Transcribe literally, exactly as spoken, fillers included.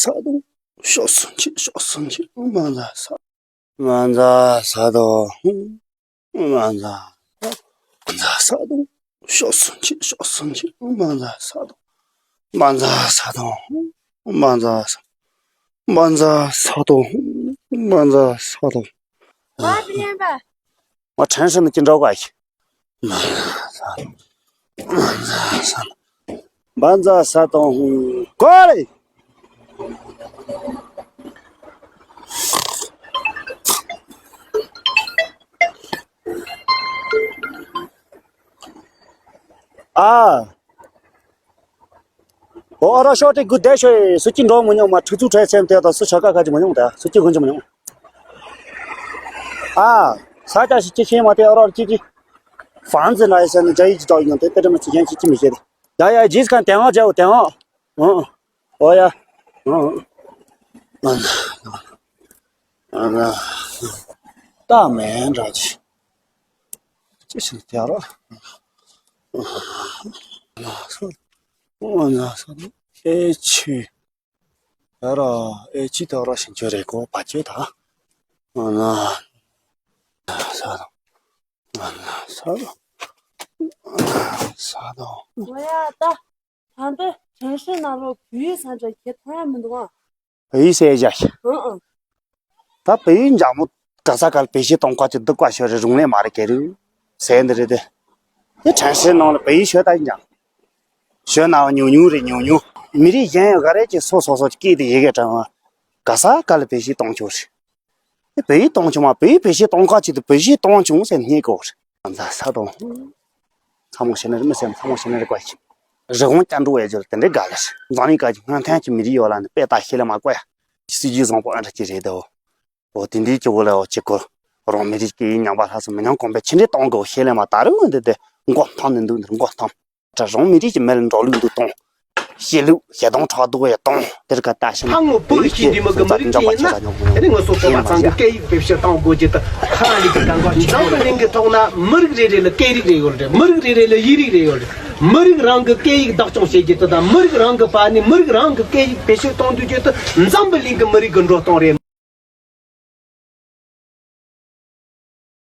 ས་དང་། ཕྱོགས་སུ་མཆི། ཕྱོགས་སུ་མཆི། མ་འཛའ་ས། མ་འཛའ་ས་དང་། མ་འཛའ། མ་འཛའ་ས་དང་། ཕྱོགས་སུ་མཆི། ཕྱོགས་སུ་མཆི། མ་འཛའ་ས་དང་། མ་འཛའ་ས་དང་། མ་འཛའ་ས། མ་འཛའ་ས་དང་། མ་འཛའ་ས་དང་། ཨ་དེ་ལན་པ། ང་ཁྲེན་ཧྲི་ནི་ཅི་འདྲ་ག་ཡི། མ་འཛའ་ས་དང་། མ་འཛའ་ས་དང་། མ་འཛའ་ས་དང་། ཀོ་རེ། ཨ། ཨོ་ཨ་རོ་ཤོ་ཏི་གུ་དེ་ཤོ་སུ་ཅི་འགྲོ་མི་མྱོང་མ། ཁྲི་ཚུ་ཁྲའི་སེམས་དེ་དང་སུ་ཆ་ཀ་ཁ་ཅི་མི་མྱོང་། ད་སུ་ཅི་གུན་ཅི་མི་མྱོང་། ཨ། ས་ཆ་ཞིག་ཅི་ཤེས་མ་དེ་ཨ་རོ་ཅི་ཅི། ཧྥང་ཙི་ན་ཡི་སེ་ནི་ཇ་ཡི་ཅི་ཏོག་ཡིན་དེ་དེ་དྲི་མི་ཅི་ཡན་ཅི་ཅི་མི་ཤེས་དེ། ཡ་ཡ་ཇིས་ཁན་དེ་ཨང་ཇ་འོ་དེ་ཨང་། ཨོ་ཡ། ཨ་ན། ཨ་ན། ཏ་མེན་ར་ཅི། ཅི་ཞིག་ཏེ་ར། ཨ་ན་ས། ཨ་ན་ས། ཨེ་ཆི། ཡ་ར། ཨེ་ཆི་ཏ་ར་ཞིག་ཅི་རེ་གོ་པ་ཅི་ད། ཨ་ན། ས་དང་། ཨ་ན་ས་དང་། ཨ་ན་ས་དང་། ཨོ་ཡ་ད། ད་ལྟ་ཁྲེན་ཧྲི་ནང་ལོགས་བོད་ཡིག་ཟ་འདྲ་ཁྱེད་མཐོང་ཡ་མི་འདུག་ཨ། བོད་ཡིག་ཟེར་བཞག་ཤག་ཨང་ཨང་། ད་བོད་ཡིག་འཇམ་མོ་ག་ས་ག་ལ་བེད་སྤྱོད་གཏོང་ཁ་ཅིག་འདུག་ག་ཤོད་རེ་རུང་ལས་མ་རེད་ཀེ་རུ། ཟེར་འདི་རེད་དེ། དེ་ཁྲེན་ཧྲི་ནང་ལ་བོད་ཡིག་ཤོད་ད་ཡིན་ཀྱང་། ཤོད་ན་ཉུང་ཉུང་རེད་ཉུང་ཉུང་། མི་རིགས་གཞན་ག་རེ་ཅིག་སོ་སོ་སོ་སྐད་དེ་ཡི་གེ་དྲངས་པ། ག་ས་ག་ལ་བེད་སྤྱོད་གཏོང་ཆོག་རེད། དེ་བོད་ཡིག་གཏོང་ཆོག་མ་བོད་ཡིག་བེད་སྤྱོད་གཏོང་ཁ་ཅིག་དེ་བོད་ཡིག་གཏོང་ཆོག་ཟེར་སྙད་གོ་རེད། ཨ་མ་ས་དང་། ཚ་མོ་བྱས་ན་རེད། མི་སེམས་ཚ་མོ་བྱས་ན་རེད་ཀ་ཞིག་རི་བོང་སྐྱ་འགྲོ་བའི་རྒྱུ་དེ་འདྲའི་དགའ་ལེ་རེད། འཛམ་གླིང་ག་ཅིག་སྔ་ཐན་གྱི་མི་རིགས་ཡོད་ལ་ནི་དཔེ་ལྟ་ཤེས་ལེ་མ་བཀོད་ཡ། སྲིད་ཇུས་བཟང་པོ་ཨ་འདྲ་ཅིག་རེད་དོ། འོ་དེ་འདྲའི་སྐྱེ་བོ་ལ་འོ་ཅིག་གོ། རང་མི་རིགས་ཀྱི་ཉམས་པ་ལྷག་སུ་མི་ཉམས་གོང་འཕེལ་ཆེ་འདྲའི་གཏོང་དགོས་ཤེས་ལེ་མ་ད་རུང་འདི་དེ་མགོ་འཐོམ་ནས་འདུག་འདིར་མགོ་འཐོམ། ད་རང་མི་རིགས་ཀྱི་མི་ལ་འགྲོ་ལུགས་འདུག་གཏོང་། བཤད་ལུགས་བཤད་སྟངས་ཕྲག་དོག་ཡ་གཏོང་དེར་ཀ་ལྟ་ཤེས་ན། ཧ་ངོ་བོད་ཀྱི་འདི་མི་གི་མི་རིགས་ཅན་ཡིན་ན་ཨ་ནི་ངོ་སོ་སོ་བ་ཚང་གི་སྐད་ཡིག་བེད་སྤྱོད་གཏོང་དགོས་ཀྱི་ད་ཁ་ལི་གི་གང་ག་ཅིག་འཛམ་བུ་གླིང་གི་ཐོག་ན་མི་རིགས་རེ་རེ་ལ་སྐད་རིགས་རེ་ཡོད་རེད། མི་རིགས་རེ་རེ་ལ་ཡིག་རིགས་རེ་ཡོད་རེད། མི་རིགས་རང་གི་སྐད་ཡིག་བདག་སྐྱོང་བྱེད་ཀྱི་ད་ད་མི་རིགས་རང་གི་བར་ནས་མི་རིགས་རང་གི་སྐད་ཡིག་བེད་སྤྱོད་གཏོང་དུས་ཀྱི་ད་འཛམ་བུ་གླིང་གི་མི་རིགས་གི་འགྲོ་སྟངས་རེད།